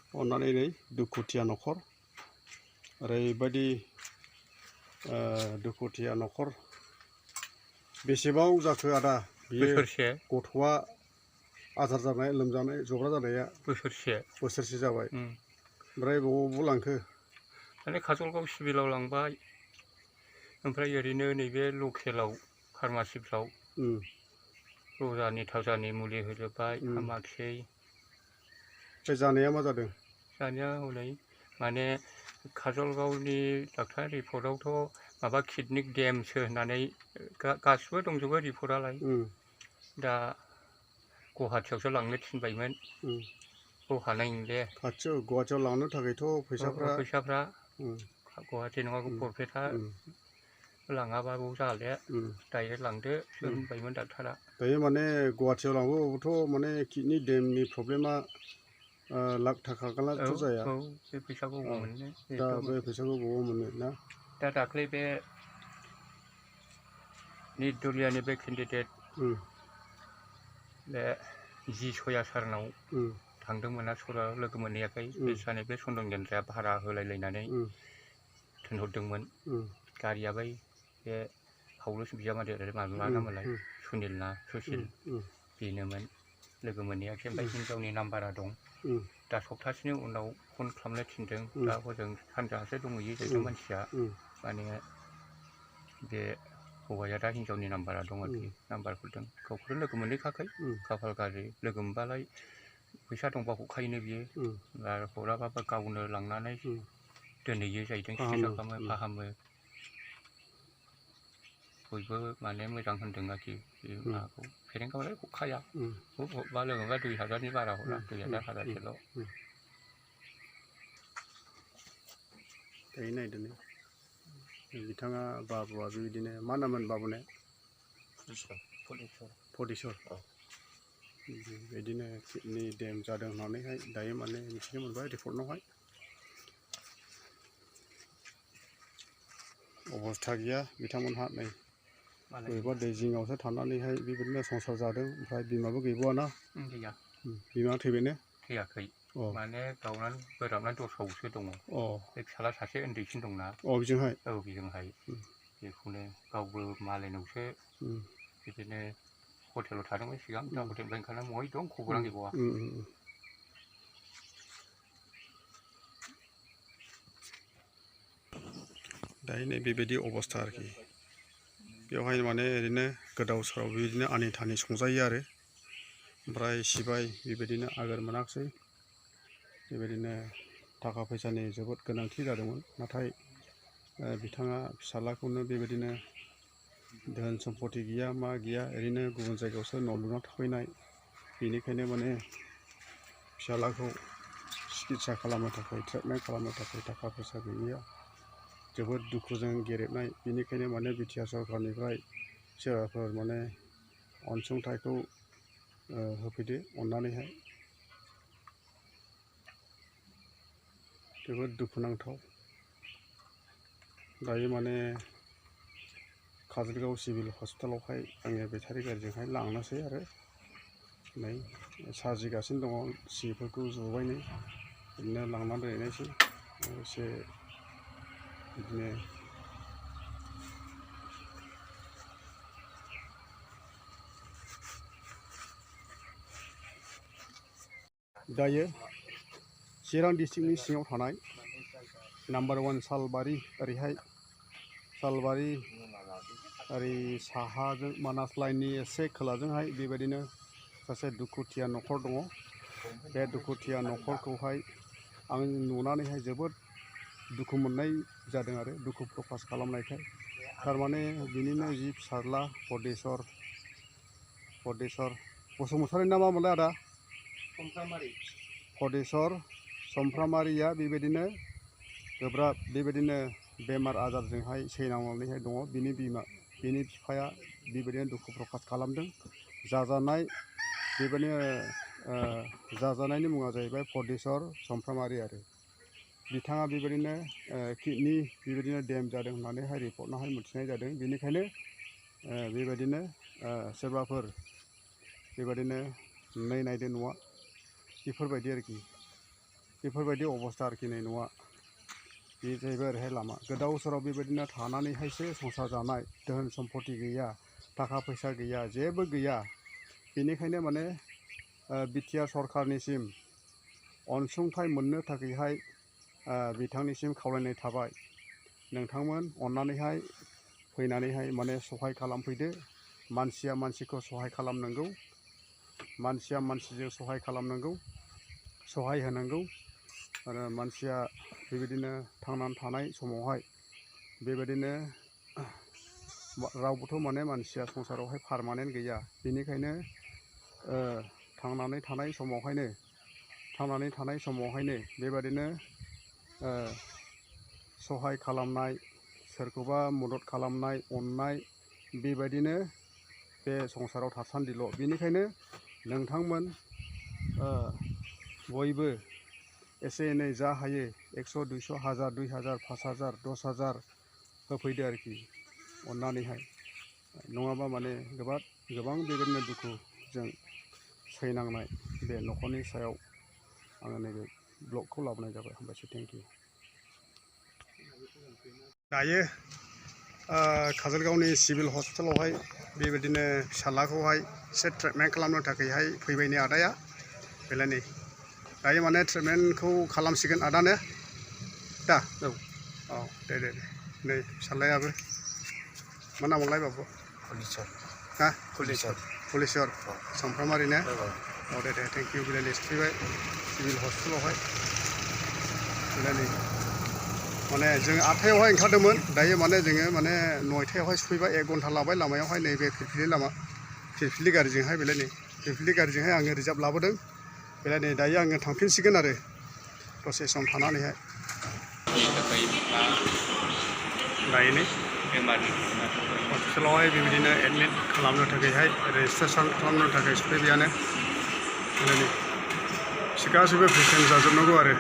अन्नानै नै दुखुथिया नखर ओरैबायदि दुखुथिया नखर बेसेबां जाखो आदा बियो गथ'आ आदार जानाय लोमजानाय जब्रा जानाया बोसोरसे जाबाय ओमफ्राय बबाव लांखो माने काजलगाव सिभिलाव लांबाय ओमफ्राय ओरैनो नैबे लकेलाव फार्मासिफ्राव रजानि थाजानि मुलि होजोब्बाय हामाखिसै जानाया मा जादों जानाया हनै माने काजलगावनि डाक्टार रिपर्टआवथ' माबा किडनि गेमसो होननानै गासिबो दंजोबो रिपर्टआलाय दा गुवाहाटियावसो लांनो थिनबायमोन बेखौ हानाय नंले खाथियाव गुवाहाटियाव लांनो थाखायथ' फैसाफ्रा गुवाहाटि नङाबा बरपेटा लाङाबा बेयाव जाले डाइरेक्ट लांदो होनबायमोन डाक्टारा दायो माने गुवाहाटियाव लांबाबोथ' माने किडनि गेमनि प्रब्लेमा लाख थाखा गालाथ' जाया बे फैसाखौ बबाव मोननो दा बे फैसाखौ बबाव मोननो ना दा दाख्लै बे निर्दलियानि बे केन्डिडेट बे जि सया सारनाव थांदोंमोन सरा लोगो मोनहैयाखै बिसानि बे सन्दन गेन्द्राया भारा होलायलायनानै थिनहरदोंमोन गारिया बै बे हावलुस बिजामादै मा नाममोनलाय सुनिल ना सुसिल बेनोमोन लोगो मोनहैयाखै ओमफ्राय हिनजावनि नाम्बारा दं दा सप्तासेनि उनाव फन खालामनो थिनदों दा हजों सानजाहासो दंहैयो जाहैदों मानसिया माने बे हौवाया दा हिनजावनि नाम्बारा दं आरोखि नाम्बार हरदों गावखौथ' लोगो मोनहैखायाखै खाफाल गाज्रि लोगो मोनबालाय फैसा दंबा हरखायोनो बियो आरो हराबाबो गावनो लांनानै दोनहैयो जाहैदों सिकित्सा खालामो फाहामो बयबो माने मोजां होनदों आरोखि बे माबाखौ फेरेंगाबालाय हरखाया बा लोगो मोनबा 2000नि बारा हरा 2000 हाजारसेल' दायो नायदों बिथाङा बाबुआ बेबायदिनो मा नाममोन बाबुने फदेस्वर बिदिनो किडनि गेम जादों होननानैहाय दायो माने मिथिनो मोनबाय रिपर्टआवहाय अबस्था गैया बिथांमोनहा नै बबेबा दै जिङावसो थानानैहाय बेबायदिनो संसार जादों ओमफ्राय बिमाबो गैबावाना बिमा थैबायनो थैयाखै माने गावनानै बोराबनानै दस्रायावसो दङ बे फिसाला सासे उन्दैसिन दंना बेजोंहाय बेजोंहाय बेखौनो गावबो मालायनावसो बिदिनो हटेलाव थादोंमोन सिगां दा हटेलनिफ्राय ओंखारनानै बहाय दं खबरानो गैबावा दायो नै बेबायदि अबस्था आरोखि बेवहाय माने ओरैनो गोदाव सोराव बेबायदिनो आनि थानि संजायो आरो ओमफ्राय सिबाय बेबायदिनो आगोर मोनाखिसै बेबायदिनो थाखा फैसानि जोबोद गोनांथि जादोंमोन नाथाय बिथाङा फिसालाखौनो बेबायदिनो धोन सम्पति गैया मा गैया ओरैनो गुबुन जायगायावसो न' लुना थाफैनाय बेनिखायनो माने फिसालाखौ सिकित्सा खालामनो थाखाय ट्रिटमेन्ट खालामनो थाखाय थाखा फैसा गैयैया जोबोद दुखुजों गेरेबनाय बेनिखायनो माने बिटिआर सरकारनिफ्राय सोरबाफोर माने अनसुंथाइखौ होफैदो अननानैहाय जोबोद दुखुनांथाव दायो माने काजलगाव सिभिल हस्पिटालावहाय आङो बेटारि गारिजोंहाय लांनोसै आरो नै साजिगासिनो दङ सिफोरखौ जुबायनो बिदिनो लांनानै दोनहैनायसै एसे बिदिनो दायो चिरां डिस्ट्रिक्टनि सिङाव थानाय No-1 सालबारि ओरैहाय सालबारि ओरै साहाजों मानास लाइननि एसे खोलाजोंहाय बेबायदिनो सासे दुखुथिया नखर दङ बे दुखुथिया नखरखौहाय आं नुनानैहाय जोबोद दुखु मोननाय जादों आरो दुखु प्रकास खालामनायखाय थारमाने बिनिनो जि फिसाज्ला फदेस्वर बसुमतारी ना मामोनलाय आदा फदेस्वर समफ्रामारिया बेबायदिनो गोब्राब बेबायदिनो बेमार आजारजोंहाय सैनांनानैहाय दङ बिनि बिफाया बेबायदिनो दुखु प्रकास खालामदों जाजानाय बेबायदिनो जाजानायनि मुङा जाहैबाय फदेस्वर समफ्रामारि आरो बिथाङा बेबायदिनो किडनि बेबायदिनो डेम जादों होननानैहाय रिपर्टआवहाय मिथिनाय जादों बेनिखायनो बेबायदिनो सोरबाफोर बेबायदिनो नायदो न'आ बेफोरबायदि आरोखि बेफोरबायदि अबस्था आरोखि नै न'आ बे जाहैबाय ओरैहाय लामा गोदाव सोराव बेबायदिनो थानानैहायसो संसार जानाय धोन सम्पति गैया थाखा फैसा गैया जेबो गैया बेनिखायनो माने बिटिआर सरकारनिसिम अनसुंथाइ मोननो थाखायहाय बिथांनिसिम खावलायनाय थाबाय नोंथांमोन अननानैहाय फैनानैहाय माने सहाय खालामफैदो मानसिया मानसिखौ सहाय खालामनांगौ मानसिया मानसिजों सहाय खालामनांगौ सहाय होनांगौ आरो मानसिया बेबायदिनो थांनानै थानाय समावहाय बेबायदिनो रावबोथ' माने मानसिया संसारावहाय पारमानेन्ट गैया बेनिखायनो थांनानै थानाय समावहायनो बेबायदिनो सहाय खालामनाय सोरखौबा मदद खालामनाय अननाय बेबायदिनो बे संसाराव थासान्दिल' बेनिखायनो नोंथांमोन बयबो एसे एनै जा हायो 100 200 1000 2000 5000 10000 होफैदो आरोखि अननानैहाय नङाबा माने गोबां बेबायदिनो दुखुजों सैनांनाय बे न'खरनि सायाव आङो नैबे ब्लगखौ लाबोनाय जाबाय हामबायसै थेंक इउ दायो काजलगावनि सिभिल हस्पिटालावहाय बेबायदिनो फिसालाखौहाय एसे ट्रिटमेन्ट खालामनो थाखायहाय फैबाय नै आदाया बेलाय नै दायो माने ट्रिटमेन्टखौ खालामसिगोन आदानो दा औ दे नै फिसालायाबो मा नामलाय बाबु कुलिचर सामफ्रामारि ने औ दे थेंक इउ बेलाय नै सफैबाय सिभिल हस्पिटालावहाय बेलाय नै माने जों 8टायावहाय ओंखारदोंमोन दायो माने जोङो माने 9टायावहाय सफैबाय 1 घन्टा लाबाय लामायावहाय नैबे फिरफिलि गारिजोंहाय बेलाय नै फिरफिलि गारिजोंहाय आङो रिजार्भ लाबोदों बेलाय नै दायो आङो थांफिनसिगोन आरो दसे सम थानानैहाय दायो नै हस्पिटालावहाय बेबायदिनो एडमिट खालामनो थाखायहाय रेजिस्ट्रेसन खालामनो थाखाय सफैबायानो बेलाय नै गासैबो पेसेन्ट जाजोबनांगौ आरो